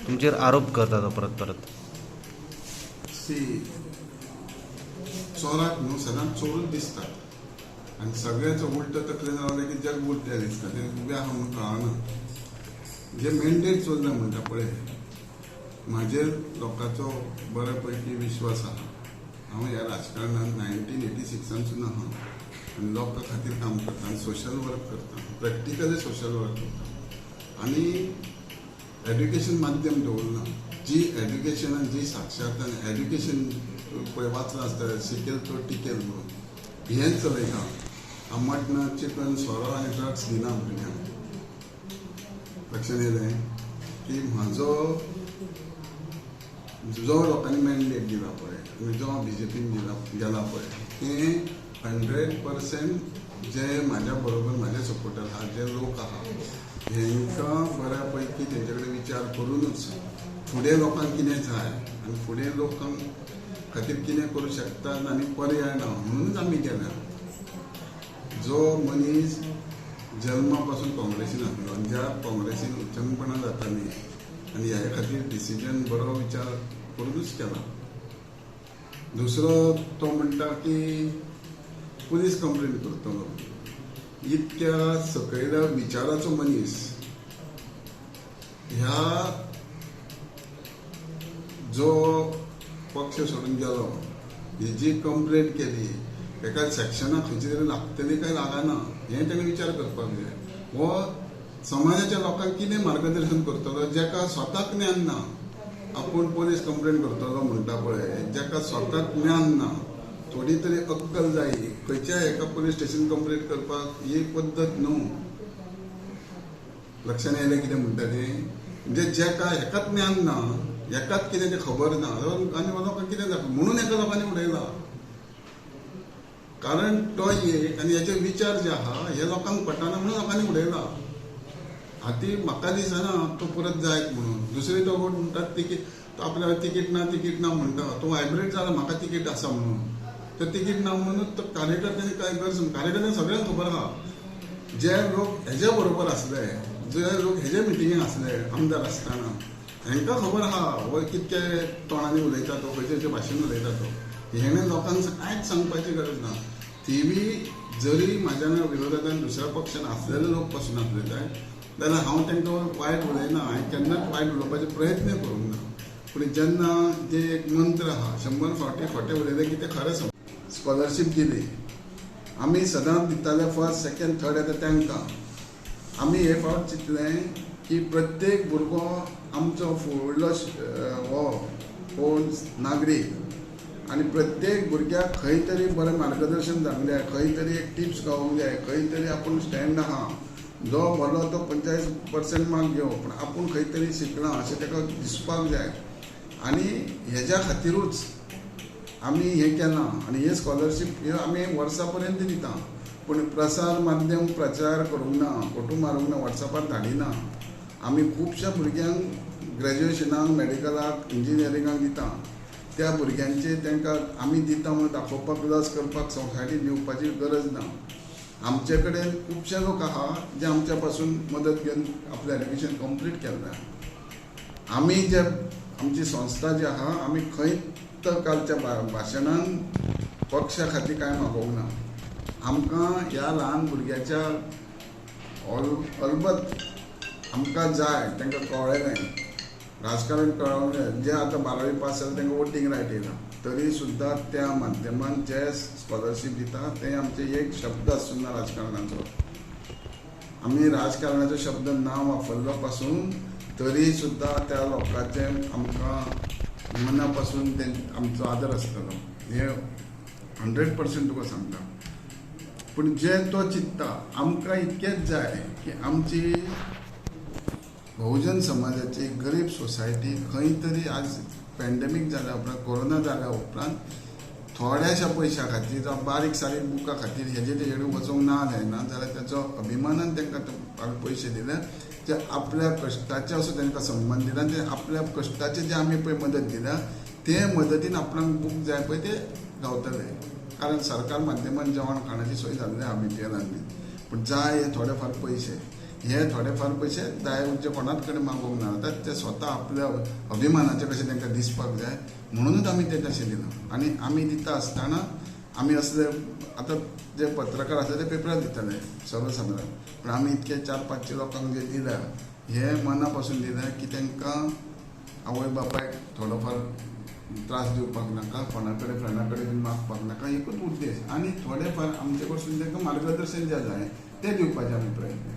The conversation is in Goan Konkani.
तुमचेर आरोप करता तो परत परत. सी, चोराक न्हू सदांच चोरूच दिसतात आनी सगळ्यांचो उलटो तकलेन रावलें की जग उलटें दिसता. तें उबें आहा म्हणून कळना. जे मेंडेट चोरलें म्हणटा पळय, म्हाजेर लोकांचो बऱ्या पैकी विश्वास आहा. हांव ह्या राजकारणान 1986 सुद्दां आहा आनी लोकां खातीर काम करता आनी सोशल वर्क करता, प्रॅक्टिकली सोशल वर्क करता आनी एड्युकेशन माध्यम दवरना. जी एड्युकेशनान जी साक्षरता, एड्युकेशन पळय वाचलां आसतलें, शिकेल तो टिकेल म्हणून हेंच चलयता. हांव मटणां, चिकन, सोरो आनी ड्रग्स दिना भुरग्यांक. लक्षांत येयलें की म्हाजो जो लोकांनी मॅन्डेट दिला पळय आनी जो बीजेपीन दिला गेला पळय, तें 100% जे म्हाज्या बरोबर म्हाजे सपोर्टर आहा, जे लोक आहा, हेंकां बऱ्या पैकी तेंचे कडेन विचार करुनूच फुडें लोकांक कितें जाय आनी फुडें लोकांक खातीर कितें करूं शकतात आनी पर्याय ना म्हणूनच आमी गेल्या. जो मनीस जल्मा पासून काँग्रेसीन आसलो आनी ज्या काँग्रेसीन उच्चंगपणां जातालीं आनी ह्या खातीर डिसिजन बरो विचार करुनूच केला. दुसरो तो म्हणटा की पुलीस कंप्लेन करतलो. इतक्या सकयल्या विचाराचो मनीस ह्या जो पक्ष सोडून गेलो, ही जी कंप्लेन केली एका सेक्शनाक खंयची तरी लागतली काय लागना हें तेणें विचार करपाक जाय. हो समाजाच्या लोकांक कितें मार्गदर्शन करतलो जेका स्वताक ज्ञान ना? आपूण पोलीस कंप्लेन करतलो म्हणटा पळय, जेका स्वताक ज्ञान ना, थोडी तरी अक्कल जाय. खंयच्याय एका पोलीस स्टेशन कंप्लेन करपाक ही पद्दत न्हू. लक्षांत येयलें कितें म्हणटा तें? म्हणजे जेका हेकाच ज्ञान ना, हेकाच कितें तें खबर ना आनी लोकांक कितें जाता म्हणून हेका लोकांनी उडयला. कारण तो एक आनी हेचे विचार जे आहा हे लोकांक पटना म्हणून लोकांनी उडयला. आतां म्हाका दिसना तो परत जायत म्हणून. दुसरी तो कोण म्हणटात तिकीट, तो आपल्याक तिकीट ना तिकीट ना म्हणटा, तो वायब्रेट जाला म्हाका तिकीट आसा म्हणून. तर तिकीट ना म्हणूनच तो कार्यकर्त्यांनी काय गरज, कार्यकर्त्यांक सगळ्यांक खबर आहा. जे लोक हेजे बरोबर आसले, जे लोक हेजे मिटिंगेक आसले आमदार आसतना, हेंकां खबर आहा हो कितके तोंडांनी उलयता तो, खंयचे खंयचे भाशेन उलयता तो. हेणें लोकांक कांयच सांगपाची गरज ना. ती बी जरी म्हाज्या विरोधात दुसऱ्या पक्षान आसलेले लोक पासून आसले जाल्यार हांव तांकां वायट उलयना, हांवें केन्नाच वायट उलोवपाचे प्रयत्न करूंक ना. पूण जेन्ना जे एक मंत्र आहा, 100 फावटी खोटें उलयलें की तें खरें समज. स्कॉलरशीप दिली आमी सदांच दिताले, फर्स्ट सेकेंड थर्ड येता तांकां. आमी हे फावट चिंतलें की प्रत्येक भुरगो आमचो फुडलो हो कोण नागरीक आनी प्रत्येक भुरग्याक खंय तरी बरें मार्गदर्शन जावंक जाय, खंय तरी एक टिप्स गावोंक जाय, खंय तरी आपूण स्टँड आहा, जो व्हडलो तो 45% मार्क घेवं पूण आपूण खंय तरी शिकलां अशें ताका दिसपाक जाय. आनी हेज्या खातिरूच आमी हें केलां आनी हे स्कॉलरशीप ह्यो आमी वर्सा पर्यंत दिता. पूण प्रसार माध्यम प्रचार करूंक ना, फोटो मारूंक ना, वॉट्सॅपार धाडिना. आमी खुबश्या भुरग्यांक ग्रॅज्युएशनाक, मॅडिकलाक, इंजिनियरिंगाक दिता. त्या भुरग्यांचे तांकां आमी दिता म्हणून दाखोवपाक, लस करपाक सोसायटी दिवपाची गरज ना. आमचे कडेन खुबशे लोक आहा जे आमच्या पासून मदत घेवन आपलें एड्युकेशन कंप्लीट केल्लें. आमी जे आमची संस्था जी आहा, आमी खंयच कालच्या भाशणान पक्षा खातीर कांय मागोवंक ना. आमकां ह्या ल्हान भुरग्याच्या अलबत आमकां जाय, तांकां कळ्ळें राजकारण कळोंक जे आतां 12वी पास जाले तांकां वोटींग रायट येयला, तरी सुद्दां त्या माध्यमान जे स्कॉलरशीप दिता ते आमचे एक शब्द आसूं ना राजकारणाचो. आमी राजकारणाचो शब्द ना वापरलो पासून तरी सुद्दां त्या लोकांचे आमकां मना पासून ते आमचो आदर आसतलो, हें 100% तुका सांगता. पूण जे तो चिंत्ता आमकां इतकेंच जाय की आमची बहुजन समाजाची गरीब सोसायटी खंय तरी आज पॅन्डेमीक जाल्या उपरांत, कोरोना जाल्या उपरांत थोड्याशा पयशां खातीर जावं बारीक सारीक बुकां खातीर हेजे तेजे कडेन वचूंक ना जायना जाल्यार ताचो अभिमानान तांकां आमी पयशे दिले, जे आपल्या कश्टाचे असो तांकां संबंद दिला, ते आपल्या कश्टाचे जे आमी पळय मदत दिल्या ते मदतीन आपणाक बूक जाय पळय ते गावतले. कारण सरकार माध्यमान जेवण खाणाची सोय जाल्ली आहा बी पी एलान बी, पूण जाय हे थोडे फार पयशे. हे थोडे फार पयशे जाय उरचे कोणाच कडेन मागूंक ना, आतां ते स्वता आपल्या अभिमानाचे कशें तांकां दिसपाक जाय म्हणूनच आमी ते तशें दिलां. आनी आमी दिता आसतना आमी असले आतां जे पत्रकार आसा ते पेपरार दिताले सर्वसादारण, पूण आमी इतके 4-5 लोकांक जे दिल्या हे मना पासून दिल्या की तांकां आवय बापायक थोडो फार त्रास दिवपाक नाका, कोणा कडेन फ्रेंडा कडेन बीन मागपाक नाका, एकूच उद्देश. आनी थोडे फार आमचे कडसून तांकां मार्गदर्शन जें जाय तें दिवपाचें आमी प्रयत्न.